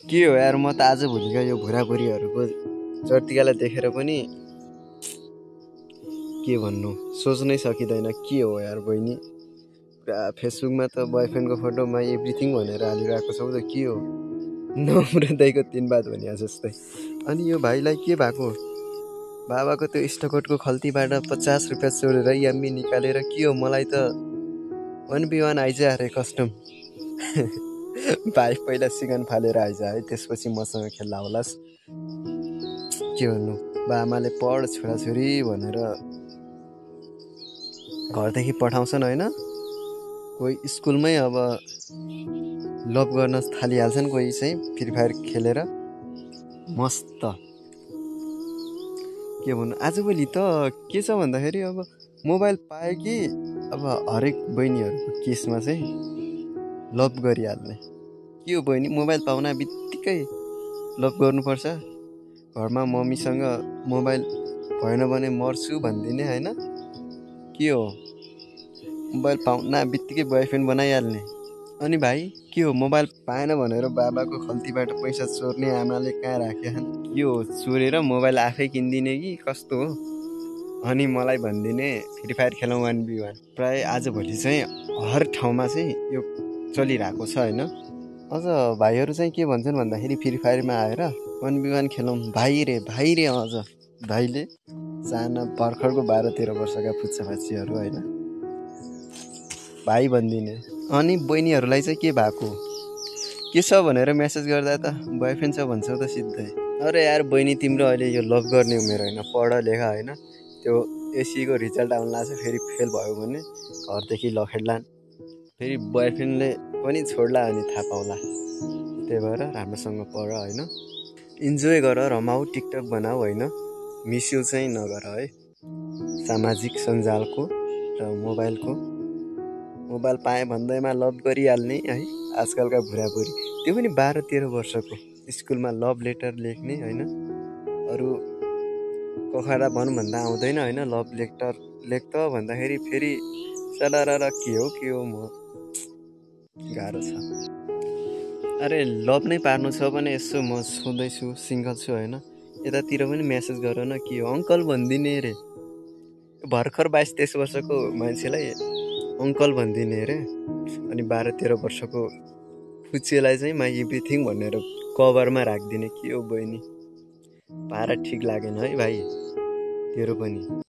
के हो यार, म त आजभोलिका यो भुराभुरीहरूको चर्तिकालाई देखेर पनि के भन्नु सोच्नै सकिँदैन। के हो यार बहिनी, पुरा फेसबुकमा त बोयफ्रेन्डको फोटो माई एभ्रिथिङ भनेर हालिरहेको छौ त के हो, नमुरदैको 3 बात भनिया जस्तै। अनि यो भाइलाई के भएको, बाबाको त्यो स्टकोटको खल्तीबाट 50 रुपियाँ चोरेर याम्मी निकालेर के हो, मलाई त 1v1 आइज अरे कस्टम। भाइ पहिला सिगन फालेर आइज है, त्यसपछि मसँग खेल्ला होलास्। के भन्नु, बाबाले पढ छोराछोरी भनेर घरदेखि पठाउँछन् होइन। कोही स्कुलमै अब लभ गर्न थालिहाल्छन्, कोही चाहिँ फ्री फायर खेलेर मस्त। के भन्नु, आजभोलि त के छ भन्दाखेरि अब मोबाइल पायो कि अब हरेक बहिनीहरूको केसमा चाहिँ लभ गरिहाल्ने। के हो बहिनी, मोबाइल पाउन बित्तिकै लभ गर्नुपर्छ, घरमा मम्मीसँग मोबाइल भएन भने मर्छु भनिदिने होइन। के हो, मोबाइल पाउन बित्तिकै बोयफ्रेन्ड बनाइहाल्ने। अनि भाइ के हो, मोबाइल पाएन भनेर बाबाको खल्तीबाट पैसा चोर्ने आमाले कहाँ राखेछन्। के हो, चोरेर मोबाइल आफै किनिदिने कि कस्तो हो। अनि मलाई भनिदिने फ्री फायर खेलौँ 1v1। प्राय आजभोलि चाहिँ हर ठाउँमा चाहिँ यो चलिरहेको छ होइन। अझ भाइहरू चाहिँ के भन्छन् भन्दाखेरि फ्री फायरमा आएर 1v1 खेलौँ भाइ रे अझ भाइले साना भर्खरको 12-13 वर्षका पुच्चापाचीहरू होइन भाइ भनिदिने। अनि बहिनीहरूलाई चाहिँ के भएको, के छ भनेर मेसेज गर्दा त बोयफ्रेन्ड छ भन्छौ त सिधै। अरे यार बहिनी, तिम्रो अहिले यो लभ गर्ने उमेर होइन, पढ लेखा होइन। त्यो एसीको रिजल्ट आउनु लाग्छ, फेरि फेल भयो भने घरदेखि लखेड्लान्, फेरि बोयफ्रेन्डले पनि छोड्ला अनि थाहा पाउला। त्यही भएर राम्रोसँग पढ होइन, इन्जोय गर, रमाऊ, टिकटक बनाऊ होइन, मिसयुज चाहिँ नगर है सामाजिक सञ्जालको र मोबाइलको। मोबाइल पाएँ भन्दैमा लभ गरिहाल्ने है आजकलका बुढाबुढी, त्यो पनि 12-13 वर्षको, स्कुलमा लभ लेटर लेख्ने होइन। अरू पोखरा भन्दा आउँदैन होइन, लभ लेटर लेख त भन्दाखेरि फेरि सडर के हो म गाह्रो छ। अरे लभ नै पार्नु छ भने यसो म छुँदैछु, सिङ्गल छु होइन, यतातिर पनि मेसेज गर न। के हो अङ्कल भनिदिने रे, भर्खर 22-23 वर्षको मान्छेलाई अङ्कल भनिदिने रे। अनि 12-13 वर्षको फुच्चेलाई चाहिँ माई एभ्रिथिङ भनेर कभरमा राखिदिने। के हो बहिनी, पारा ठिक लागेन है भाइ तेरो पनि।